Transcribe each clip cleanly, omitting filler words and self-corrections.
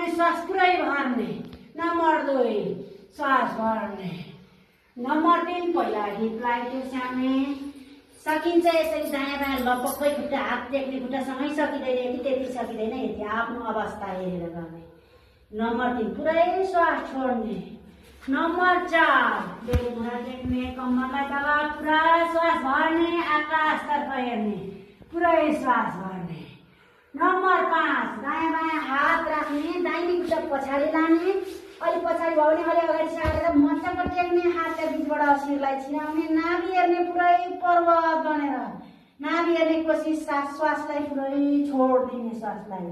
उठाउने श्वास पुरै भर्ने। नम्बर 2 श्वास भर्ने। नम्बर 3 पहिला हिपलाई टुस्याउने। सकिन्छ यसरी दायाँ बायाँ लपक्कै खुट्टा हात टेक्ने खुट्टासँगै सकिँदैन यति त्यति सकिँदैन यति आफ्नो अवस्था हेरेर गर्ने। नम्बर 3 पुरै श्वास छोड्ने। नम्बर 4 बेली घुँडा टेक्ने कम्मरलाई दबा पुरा श्वास भर्ने आकाशतर्फ हेर्ने पुरै श्वास भर्ने। नम्बर 5 दायाँ बायाँ हात राख्ने दाहिने खुट्टा पछाडि लाने अलि पछाडि भयो भने अलि अगाडि सारेर मच्चक टेक्ने हातका बिचबाट शिरलाई छिराउने नाभि हेर्ने पुरै पर्वत बनेर नाभि हेर्ने कोसिस श्वासलाई पुरै छोड्दिने श्वासलाई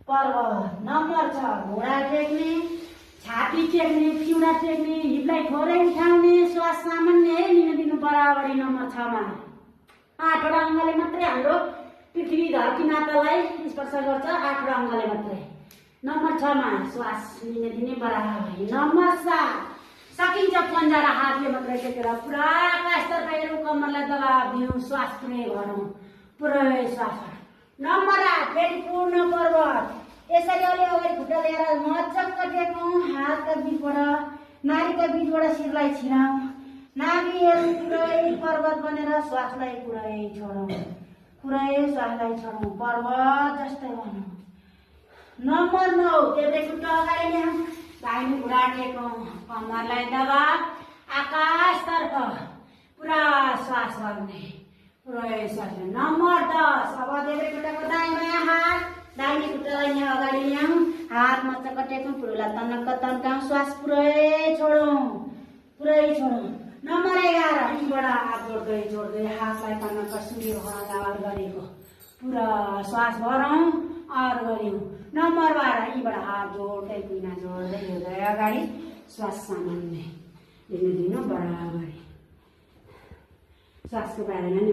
पर्वत। नम्बर 6 घुँडा टेक्ने छाती टेक्ने पिउडा टेक्ने हिपलाई थोरै उठाउने श्वास सामान्य लिन दिनु बराबरी। नम्बर 6 मा 8वटा अङ्गले मात्रै हाम्रो पृथ्वी धरती मातालाई स्पर्श गर्छ 8वटा अङ्गले मात्रै। नम्बर 6 मा श्वास लिन दिने बराबरी। नम्बर 7 सकिन्छ पन्जा र हातले मात्रै टेकेर पुरा आकाशतर्फ हेरौँ कम्मरलाई दबाब दिउँ श्वास पुरै भरौँ पुरै श्वास। नम्बर 8 फेरि पूर्ण पर्वत यसरी अलि अगाडि खुट्टा लिएर मच्चक टेकौँ हातका बिचबाट नारीका बिचबाट शिरलाई छिराउँ नाभि हेरौँ पुरै पर्वत बनेर श्वासलाई पुरै छोडौँ पुरै श्वासलाई छोडौँ पर्वत जस्तै बनौँ। नम्बर 9 देब्रे खुट्टा अगाडि ल्याउँ दाहिने घुँडा टेकौँ कम्मरलाई दबाब आकाशतर्फ पुरा श्वास भर्ने पुरै श्वास। नम्बर 10 अब देब्रे खुट्टाको दायाँ बायाँ हात दाहिने खुट्टालाई यहाँ अगाडि ल्याउँ हात मच्चक टेकौँ पुरुलाई तन्नक्क तन्काउँ श्वास पुरै छोडौँ पुरै छोडौँ। नम्बर 11 यीबाट हात जोड्दै जोड्दै हातलाई तन्नक्क सूर्य भगवान गरेको पुरा श्वास भरौँ और गऱ्यौँ। नम्बर 12 यीबाट हात जोड्दै कुइना जोड्दै हिँड्दै अगाडि श्वास सामान्य लिन दिनु बराबरी। श्वासको बारेमा नि